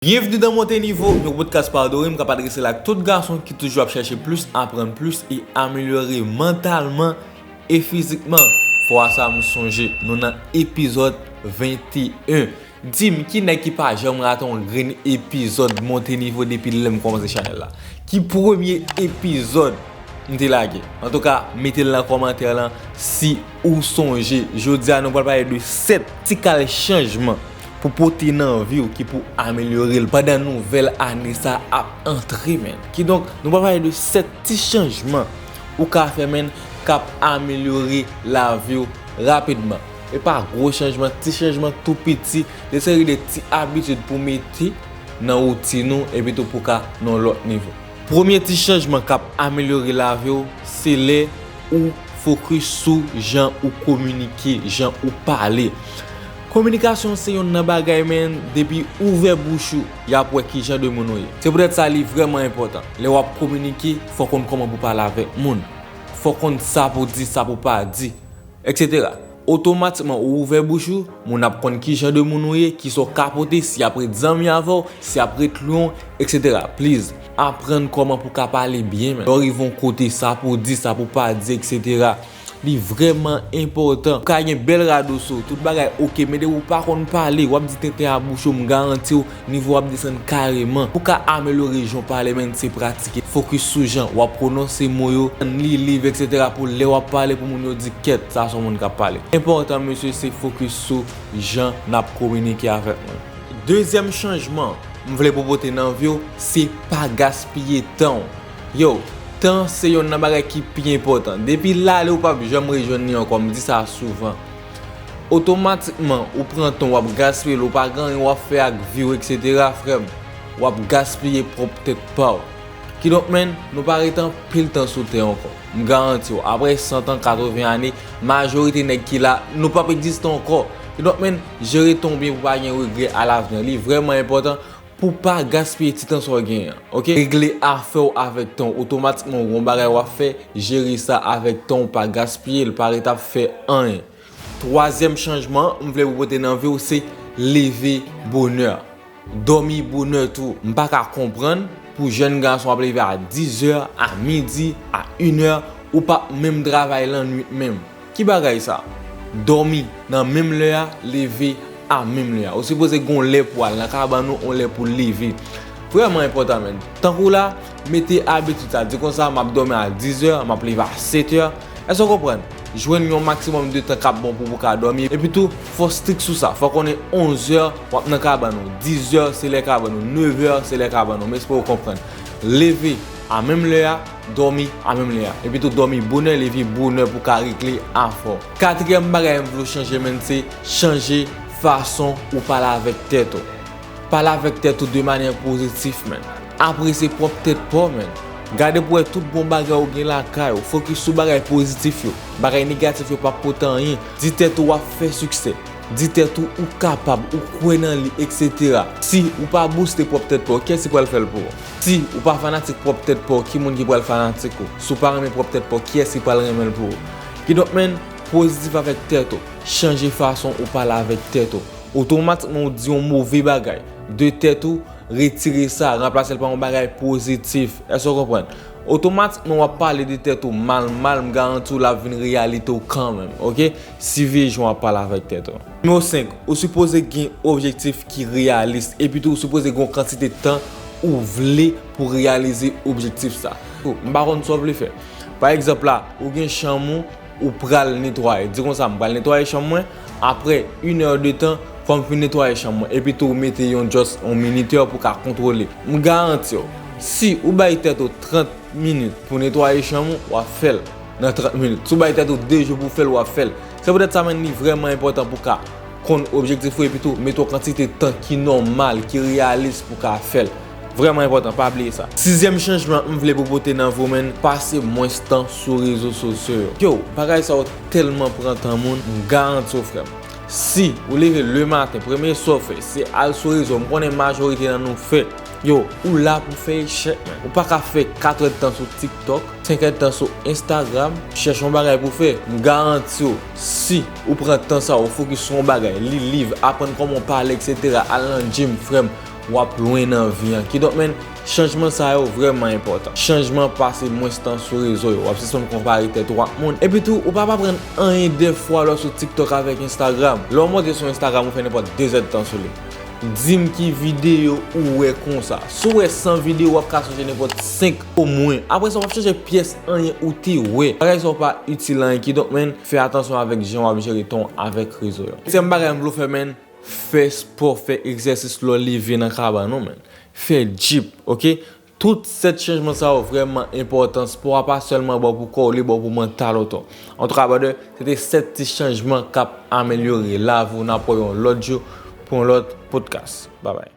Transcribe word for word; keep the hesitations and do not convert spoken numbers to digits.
Byenvni nan Monte Nivo, yon podcast pa Dorem k ap adrese l ak tout gason ki toujou ap chèche plis, aprann plis e amelyore mantalman e fizikman. Fwa sa, m sonje nou nan epizòd venteyen. Di m, ki nèg ki pa janm rate yon grenn epizòd Monte Nivo depi lè m kòmanse chanèl la? Ki premye epizòd m te lage? Antouka, mete l nan kòmantè lan si ou sonje. Jodi a, nou pral pale de sèt ti kal chanjman pou pote nan vi w ki pou amelyore l pandan nouvèl ane sa ap antre, menn. Kidonk, nou pral pale de sèt ti chanjman ou ka fè, menn, k ap amelyore lavi w rapidman. E pa gwo chanjman, ti chanjman tou piti, de seri de ti abitid pou mete nan woutin ou, epi tou pou ka nan lòt nivo. Premye ti chanjman k ap amelyore lavi w, se lè ou fokis sou jan ou kominike, jan ou pale. Kominikasyon se yonn nan bagay, menn, depi ouvè bouch ou, y ap wè ki jan de moun ou ye. Se poutèt sa li vrèman enpòtan. Lè w ap kominike, fò w konn kòman pou pale avèk moun. Fò w konn sa pou di, sa pou pa di, etsetera. Otomatikman, ou ouvè bouch ou, moun ap konn ki jan de moun ou ye, kisa w ka pote, si y ap ret zanmi avè w, si y ap ret lwen w, etsetera. Please, aprann kòman pou w ka pale byen, menn. Lè w rive yon kote, sa pou w di, sa pou w pa di, etsetera. Li vrèman enpòtan. Ou ka gen bèl rad ou sou, tout bagay oke, men depi w pa konn pale, w ap di tenten a bouch ou, m garanti w, nivo w ap desann kareman. Pou w ka amelyore jan w pale, menn, se pratike. Fokis sou jan w ap pwononse mo yo, li liv, etsetera, pou lè w ap pale pou moun yo di, "Kèt, sa se yon moun k ap pale." Enpòtan, mesye, se fokis sou jan n ap kominike avèk moun. Dezyèm chanjman m vle pou pote nan vi w, se pa gaspiye tan w. Yo, tan se yonn nan bagay ki pi enpòtan. Depi l ale, ou p ap janm rejwenn li ankò, m di sa souvan. Otomatikman, ou pran tan w ap gaspiye l, ou pa gen anyen w ap fè ak vi w, etsetera, frè m, w ap gaspiye pwòp tèt pa w. Kidonk, menn, nou pa ret anpil tan sou tè ankò. M garanti w, apre san tan, katreven ane, majorite nèg ki la, nou p ap egziste ankò. Kidonk, menn, jere tan w byen pou pa gen regrè alavni. Li vrèman enpòtan pou w pa gaspiye ti tan sa w genyen an, oke? Regle afè w avèk tan w. Otomatikman, w gen yon bagay w ap fè, jere sa avèk tan w, pa gaspiye l, pa ret ap fè anyen. Twazyèm chanjman m vle pou pote nan vi w, se leve bonè. Dòmi bonè tou. M pa ka konprann pou jèn gason ap leve a dizè, a midi, a inè, ou p ap menm travay lannwit menm. Ki bagay sa? Dòmi nan menm lè a, leve a menm lè a. Ou sipoze gen yon lè pou al nan kabann ou, yon lè pou leve. Vrèman enpòtan, menn. Tankou la, mete abitid sa. Di konsa, m ap dòmi a dizè, m ap leve a setè. Èske w konprann? Jwenn yon maksimòm de tan k ap bon pou ou ka dòmi. Epi tou, fò w strik sou sa. Fò w konnen onzè, w ap nan kabann ou. Dizè, se lè kabann ou. Nevè, se lè kabann ou. M espere w konprann. Leve a menm lè a, dòmi a menm lè a. Epi tou, dòmi bonè, leve bonè pou w ka regle afè w. Katriyèm bagay m vle w chanje, menn, se chanje fason ou pale avèk tèt ou. Pale avèk tèt ou de manyè pozitif, menn. Apresye pwòp tèt pa w, menn. Gade pou w wè tout bon bagay ou gen lakay ou. Fokis sou bagay pozitif yo. Bagay negatif yo p ap pote anyen. Di tèt ou w ap fè siksè. Di tèt ou ou kapab, ou kwè nan li, etsetera. Si ou pa bouste pwòp tèt pa w, kiyès ki pral fè l pou ou? Si ou pa fanatik pwòp tèt pa w, ki moun ki pral fanatik ou? Si w pa renmen pwòp tèt pa w, kiyès ki pral renmen l pou ou? Kidonk, menn, pozitif avèk tèt ou. Chanje fason ou pale avèk tèt ou. Otomatikman, ou di yon move bagay de tèt ou, retire sa, ranplase l pa yon bagay pozitif. Èske w konprann? Otomatikman, w ap pale de tèt ou mal, mal, m garanti w l ap vin reyalite w kanmenm, oke? Siveye jan w ap pale avèk tèt ou. Nimewo senk, ou sipoze gen objektif ki reyalis, epi tou ou sipoze gen yon kantite tan ou vle pou reyalize objektif sa. M pa konn sa w vle fè. Pa egzanp la, ou gen chanm ou, ou pral netwaye. Di konsa, m pral netwaye chanm mwen, apre inè de tan, fò m fin netwaye chanm mwen. Epi tou, ou mete yon just yon minitè pou ka kontwole. M garanti w, si ou bay tèt ou trant minit pou netwaye chanm ou, w ap fè l nan trant minit. Si w bay tèt ou de jou pou w fè l, w ap fè l. Se poutèt sa menm li vrèman enpòtan pou w ka konn objektif ou, epi tou mete yon kantite tan ki nòmal, ki reyalis pou w ka fè l. Vrèman enpòtan, pa bliye sa. Sizyèm chanjman m vle pou pote nan vi w, menn, pase mwens tan sou rezo sosyo yo. Yo, bagay sa yo tèlman pran tan moun, m garanti w, frè m. Si ou leve lematen, premye sa w fè, se al sou rezo, m konnen majorite nan nou fè. Yo, ou la pou fè echèk, menn. Ou pa ka fè kat èdtan sou TikTok, senk èdtan sou Instagram, chèche yon bagay pou fè. M garanti w, si ou pran tan sa, ou fokis sou yon bagay, li liv, aprann kòman w pale, etsetera, al nan gym, frè m, w ap lwen nan vi an. Kidonk, menn, chanjman sa yo vrèman enpòtan. Chanjman, pase mwens tan sou rezo yo. W ap sispann konpare tèt ou ak moun. Epi tou, ou p ap aprann anyen de fwa lè w sou TikTok avèk Instagram. Lè w monte sou Instagram, ou fè nenpòt de zèdtan sou li. Di m ki videyo ou wè konsa. Si w wè san videyo, w ap ka sonje nenpòt senk omwen. Apre sa, w ap chache pyès anyen ou te wè. Bagay sa yo pa itil anyen. Kidonk, menn, fè atansyon avèk jan w ap jere tan w avèk rezo yo. Setyèm bagay m vle w fè, menn, fè spò, fè egzèsis lè w leve nan kabann ou, menn. Fè jip, oke? Tout sèt chanjman sa yo vrèman enpòtan. Spò a pa sèlman bon pou kò w, li bon pou mantal ou tou. Antouka, brother, se te sèt ti chanjman k ap amelyore lavi w. N ap wè yon lòt jou pou yon lòt podcast. Babay.